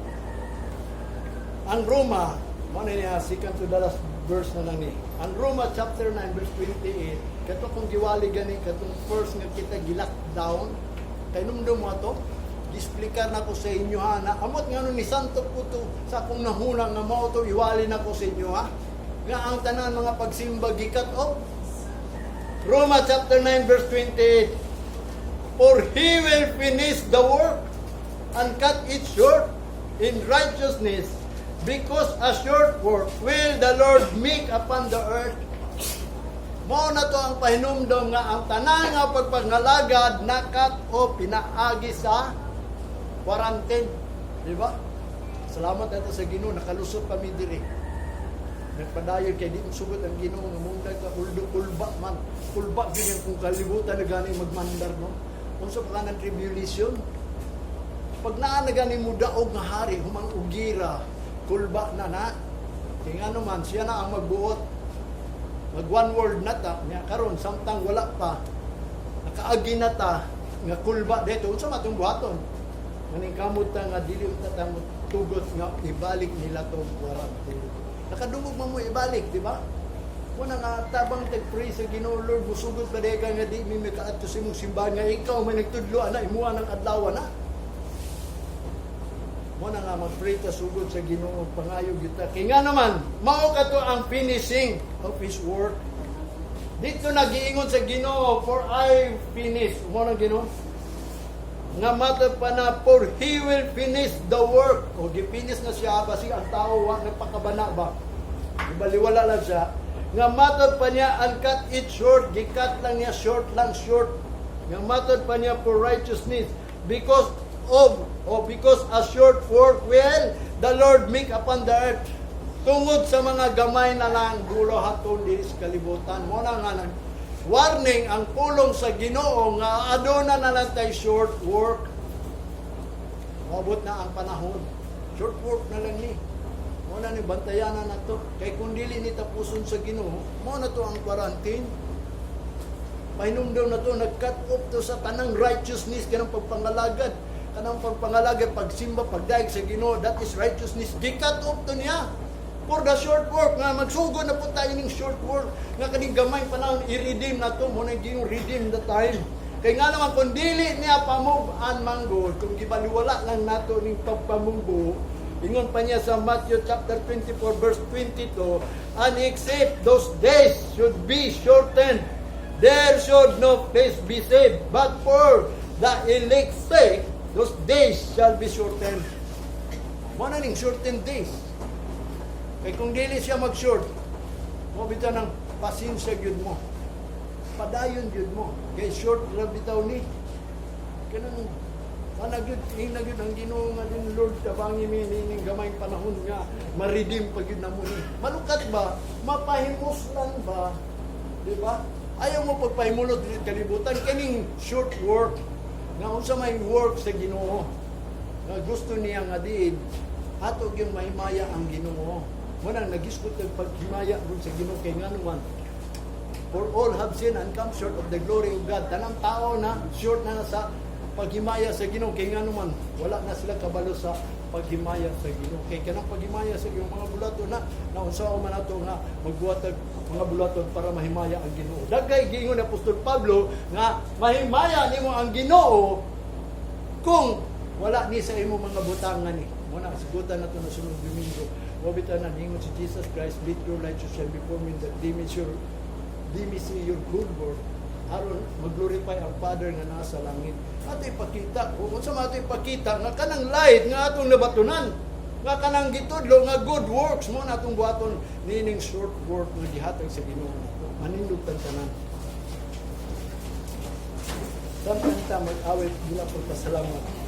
Ang Roma, mo na niya, second to the last verse na lang ni. Ang Roma chapter 9 verse 28, kato kung giwali gani katong first nga kita gi-lockdown, kay numdum mo ato, giexplikar na ko sa inyo ha, na amot nga ni santo ko to sa akong nahuna nga mao to iwali na ko sa inyo ha. Nga ang tanan mga pagsimba gi-cut off. Roma chapter 9 verse 28. For he will finish the work and cut it short in righteousness, because a short work will the Lord make upon the earth. Mao na to ang pahinumdom nga ang tanan nga pagpangalagad na-cut off pinaagi sa quarantine. Di ba? Salamat nato sa Ginoo, nakalusot pa mi diri. Nagpadayon kay di mo sugot ang Ginoo nga mundag ka uldo kulba man. Kulba gyud ang kung kalibutan na gani magmandar, no. Unsa pa kanang tribulation? Pag naa na gani mo daog nga hari humang ugira, kulba na na. Kay ngano man siya na ang magbuot. Mag one world na ta nya karon, samtang wala pa nakaagi na ta nga kulba dito, unsa man atong buhaton? Maning kamot ta nga dili ta ta tugot nga ibalik nila tong quarantine. Nakadungog man mo ibalik, di ba? Muna nga tabang tag-pray sa Ginoo, Lord, musugot pa ka nga di mi makaadto sa imong simbahan nga ikaw may nagtudlo ana imuha ng adlaw na. Muna nga mag-pray ta sugod sa Ginoo, pangayo kita. Kay nga naman, mao kato ang finishing of his work. Dito nagiingon sa Ginoo, "For I finish." Mo nang Ginoo. Nga mata pa na, for he will finish the work. O gi-finish na siya, basi ang tao wa nagpakabana ba. Ibaliwala lang siya. Nga matod pa niya, and cut it short. Gi-cut lang niya, short lang, short. Nga matod pa niya, for righteousness. Because of, o because a short work will the Lord make upon the earth. Tungod sa mga gamay na lang buluhaton diri sa kalibutan. Mo na nga nag warning ang pulong sa Ginoo nga aduna na lang tay short work. Moabot na ang panahon. Short work na lang ni. Mo na ni bantayanan na to. Kay kung dili ni tapuson sa Ginoo, mo na to ang quarantine. Pahinumdum na to, nag-cut off to sa tanang righteousness, kanang pagpangalagad. Kanang pagpangalagad, pagsimba, pagdaig sa Ginoo, that is righteousness. Gi-cut off to niya. For the short work, nga magsugod na po tayo ng short work, nga kaning gamay panahon, i-redeem na to, mo na yung redeem the time. Kay nga naman, kung dili niya pa-move on manggod, kung gibaliwala lang nato ning pagpamunggo, ingon pa niya sa Matthew chapter 24 verse 22, "And except those days should be shortened, there should no flesh be saved, but for the elect's sake, those days shall be shortened." Mo na ning shortened days. Kay kung dili siya mag-short, mo bitaw ng pasensya gyud mo. Padayon gyud mo. Kay short ra bitaw ni. Kanang kana gyud ing gyud ang Ginoo nga din, Lord, tabangi mi ning gamay panahon nga ma-redeem pa gyud namo ni. Malukat ba? Mapahimuslan ba? Di ba? Ayaw mo pagpahimulot diri kalibutan kaning short work nga unsa may work sa Ginoo. Nga gusto niya nga diin ato gyud mahimaya ang Ginoo. Mo nang nagisgot ang paghimaya ron sa Ginoo kay ngano man For all have sinned and come short of the glory of God. Tanang tao na short na sa paghimaya sa Ginoo, kay ngano man wala na sila kabalo sa paghimaya sa Ginoo. Kay kanang paghimaya sa Ginoo, mga bulaton na naunsa man ato nga magbuhat og mga bulaton para mahimaya ang Ginoo. Daghay giingon ni Apostol Pablo nga mahimaya nimo ang Ginoo kung wala ni sa imo mga butangan ni. Mo na sigutan nato na sunod Domingo. Wa bitaw na ningon si Jesus Christ, "Let your light so shine before men that they may see your good work," aron mag-glorify ang Father nga nasa langit. Ato ipakita, kung unsa man ato ipakita nga kanang light nga atong nabatunan, nga kanang gitudlo nga good works mo na atong buhaton nining short work nga gihatag sa Ginoo nato. Manindog tang tanan. Samtang ta mag-awit bilang pagpasalamat.